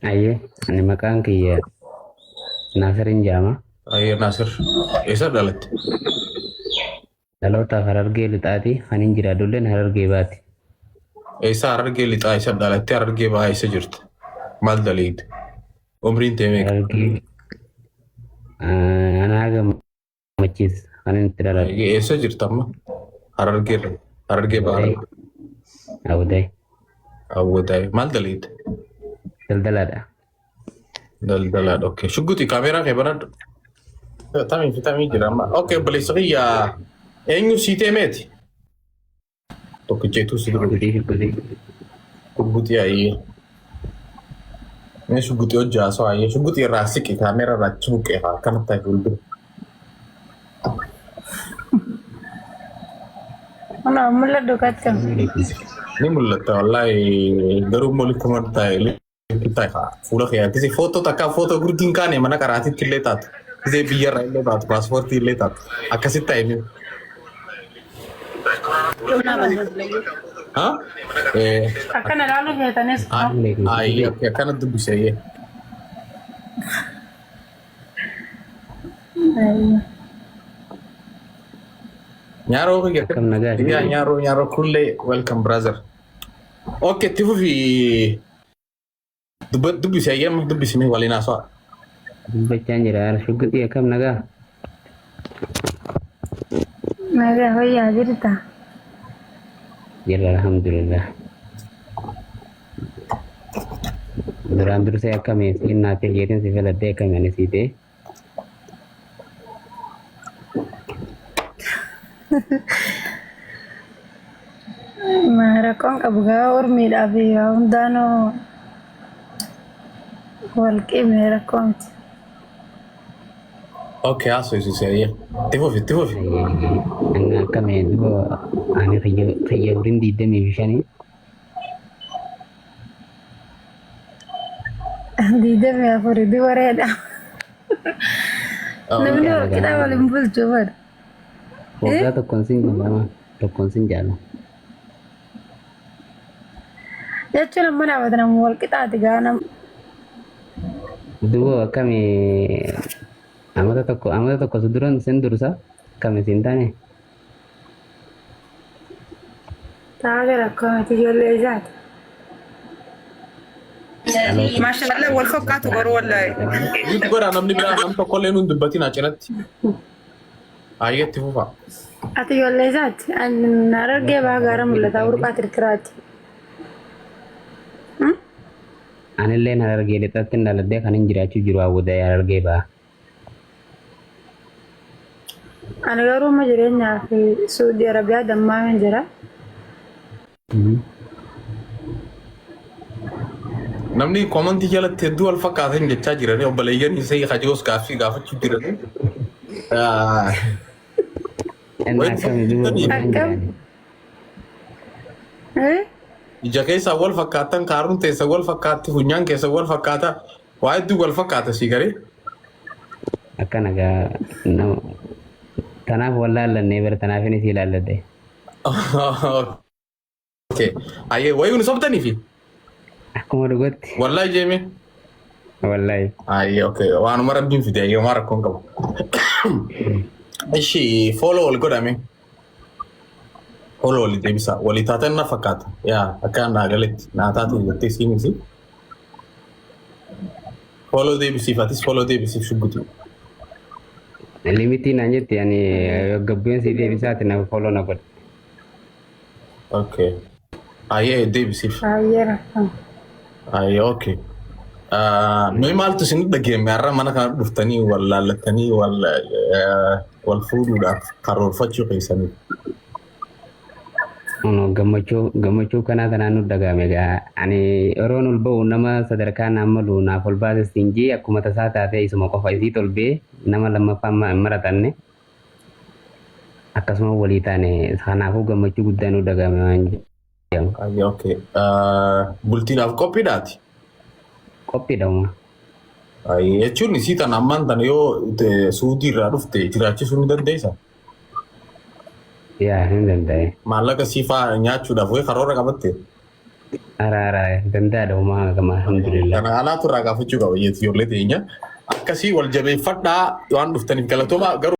Ayyee, ani maqaan kiyya Naasiriin jedhama. Ayyee Naasir, eessa dhalatte? Dhalootaaf Harargee Lixaati. Kan hin jiraadhulleen Harargee Baati. Eessa Harargee Lixaa eessa dhalatte? Harargee Bahaa eessa jirta? Maal daleeyte? Umriin tee meeqa? Harargee anaa gammachiis kan inni itti dhaladhe. Eessa jirta amma? Harargee irra. Harargee Bahaa. Awwaday. Awwaday. Maal daleeyte? Daldalaadha. Daldalaadha. Okay. Shugguxi kaameeraa kee banadhu. Tamii fi tamii jira amma. Okay, obboleessa kiyya eenyu sii ta'e meeti? Tokkicheetu si dura. Shugguxii shugguxii. Shugguxii ayyee. Mee shugguxii hojii haasawaa ayyee. Shugguxii irraa siqi kaameeraa irraa achi buqqee haa akkanatti ta'e fuuldura. Kun mul'adhu kattam. Ni mul'ata wallaahi garuu immoo likkuma ta'e Fuula kee gisee footoo takka footoo gurdiin kaane mana qaraatitti illee taatu. Gisee biyyarra illee taatu paaspoortii illee taatu. Akkasitti ta'e mee. Ha? Eh, Akkana ilaaluu feetanis. Ayi akkana dubbise ayyee. Nyaaroo kiyya. Akkam nagaa Yaa nyaaroo nyaaroo kullee welcome brother. Okay, itti fufi dubbisi ayyama dubbisi mee waliin haasawaa. Dubbachaan jira. Shugguxii akkam nagaa? Nagaa fayyaa jirta. Jirra alhamdulillah. Duraan dursee akkami siin naa ta'e jeetiin si filadhee akkami ani sii ta'e. Rakkoon qabu gaa ormiidhaa fi hundaanuu wal qime rakkoo miti. Okay, haasofsiise ayyee. Itti fufi itti fufi. Ani akkami duba ani kiyya umriin 25. 24 dubareedha. Namni wal qixaa wal hin bulchu bara. Waggaa tokkoon sin jaalama. Tokkoon sin jaala. Jechuun amma naafata nama wal qixaati gaa nama. Duba akkami amata tokko si duran sin dursa akkami siin taane? Taate rakkoo miti ijoollee isaati. Maashaallah wal fakkaatu garuu wallaahi. Mute godhaa namni biraa nam tokkollee nuun dubbatin haa cinatti. Ayyee itti fufa. Ati ijoollee isaati. Ani Harargee bahaa gaara mul'ataa burqaa tirtiraati. Anilleen Harargee Lixaatti dhaladhee kan hin jiraachuu jiru Awwaday Harargee baha. Ani garuu amma jireenyaa fi Suudii Arabiyaa Dammaamin jira. Namni komantii jalatti hedduu wal fakkaatan jechaa jiranii obboleeyyan isee kajoos gaaffii gaafachuu jiranii. Inni akkami duba Akkam? Eh? Ija keessaa wal fakkaatan kaaruun teessa wal fakkaatti funyaan keessa wal fakkaata waa hedduu wal fakkaata sii garee. Akkana gaa nama tanaaf wal laallannee bara tanaaf inni sii laalladhe. Okay. Ayyee wayii nu sobdanii fi Akkuma dhugatti wallahi jeeme. wallahi. Ayyee okay waanuma rabbiin fide ayyee waan rakkoon qabu. Ishi follow wal godhame. Follow walii deebisa walii taatan na fakkaata yaa akka naa galetti naa taate jettee siinisi. Follow deebisiif atis follow deebisiif shugguti. Limitii naan jetti ani gabbeen sii deebisaati na follow na godhe. Okay. Ayyee deebisiif. Baay'ee rakkoo. Ayyee okay. Nuyi maaltu isin dhageemme har'a mana kana dhuftanii wal laallattanii wal wal fuudhuudhaaf karoorfachuu keessanii. Kun gammachuu gammachuu kanaa tanaan nu dhagahame gaa ani yeroon ol ba'u nama sadarkaa naan malu naaf ol baase siin jee akkuma tasaa taatee isuma qofa isii tolbee nama lammaffaa hin maratanne akkasuma walii taane kanaafuu gammachuu guddaa nu dhagahame waan jedhamu. Ayyee okay. Bultiidhaaf qophiidhaati. Qophiidha uma. Ayyee jechuun isii tana ammaan tana yoo suudii irraa dhufte jiraachisuu ni dandeessa. Yaa hin danda'e. Maallaqa sii faa nyaachuudhaaf wayii karoora qabatte. Araara danda'aadha homaa gama, alhamdulillah. Kana alaatu irraa gaafachuu qaba ijoollee teenya. Akkasii wal jabeeffadhaa, waan dhuftaniif galatoomaa garuu.